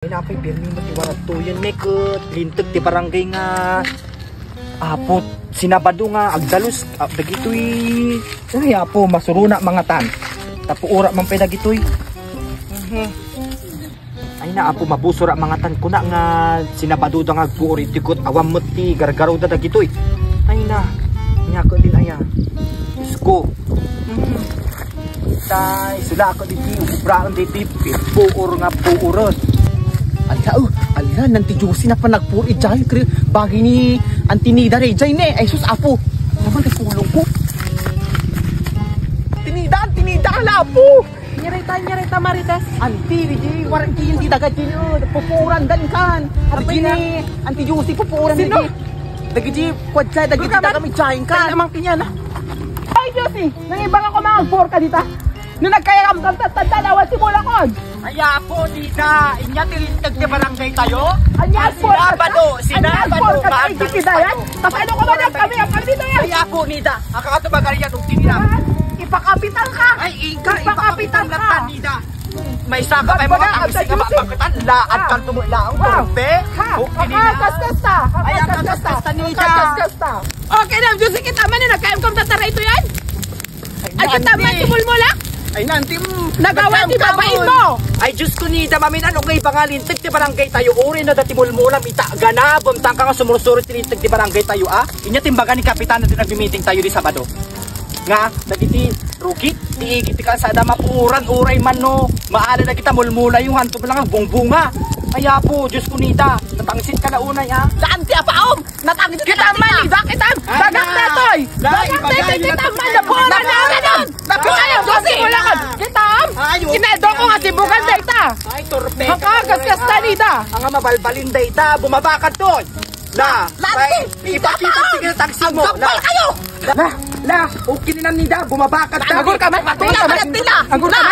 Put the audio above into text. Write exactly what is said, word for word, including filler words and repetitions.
Ay, napay, Bernie, matiwarad to yan, ne, ket linteg ti barangay nga, Apo, sinabado nga agdalus, ah, dagitoy. Ay, Apo, masuruna mangatan. Tapuora man pay dagitoy. Mhm. Ay na, Apo, mabusor a mangatan, kuna nga sinabado da nga agpuor iti ket awan met ti gargaruda dagitoy. Ay na, nya ket din aya. Diyos ko. Mhm. Tay, sulakot iti ubraen diti puor nga puoren. Ala, oh, ala, nanti Josie na pa nagpuor idiay, kre-, bagay ni Auntie Nida ray idiay ne. Ay, sus, Apo. Naman kay pulong ko. Auntie Nida, Auntie Nida, ala, Apo. Nyarita, nyarita, Marites. Auntie, di, war-, di, di daga, di, oh, pupuoran dan kan. Apo, Auntie Josie, pupuoran, sino? Di. Dagiti kuadsa, dagiti Gurka man. Dagami jain ka. Ay, namang tinya na. Ay, Diyos, eh. Nangibang ako, mga agpor ka dita. Nung nagkayam ka, tatanda, awan ti bulakon. Ay, Apo, Nida. Inya ti linteg ti barangay tayo. Anya, agpor ka? Sinabado, anya, sinabado, agpor ka? Ay, di kita yan. Tapano ko man ang kami, ang kami na yan. Ay, Apo, Nida. Ang kakatubagan yan, ug tinila. Ipakapitan ka. Ay, ika, ipakapitan ka, Nida. May saka pay mga tangis nga mapagkatan, laad kan tumulaw, turpe. Okay, Nida. Ay, ang kaskasta, Nida. Okay na, Diyos, kita man, eh, nagkain kong tatara ito yan. Ay, kita man, timulmulak. Ay, nanti, mm, nagawa ti babain mo. Ay, Diyos ko, Nida, mamin, ano kay pangalinteg ti barangay tayo? Uri na dati mulmulam, ita, ganabam, tangka nga sumursuro ti linteg ti barangay tayo, ah? Inya timbaga ni Kapitan na ti nagmi-meeting tayo di Sabado. Nga, dagiti rugit, ti igit ti kalsada, mapuran, uray man no, maala na kita, mulmula yung hantog lang ang bungbunga. Ay, Apo, Diyos ko, Nida, natangsit ka na unay, ha? Saan ti apaom? Natangsit kita man, Nida, kita. Bagak na toy. Bagak na toy, kita man, napuran na ka nun. Napuran, Diyos ko, wala ka. Kita, am? Kinedo ko nga tibugan na ita. Ay, turpe. Makagas ka, Nida. Ang mabalbalin da ita, bumaba ka doon. La, la, ipakita, sige, taksi mo. Gampal kayo! La, la, okay na, Nida, bumaba ka. Anggur ka man, anggur ka man. Anggur ka man.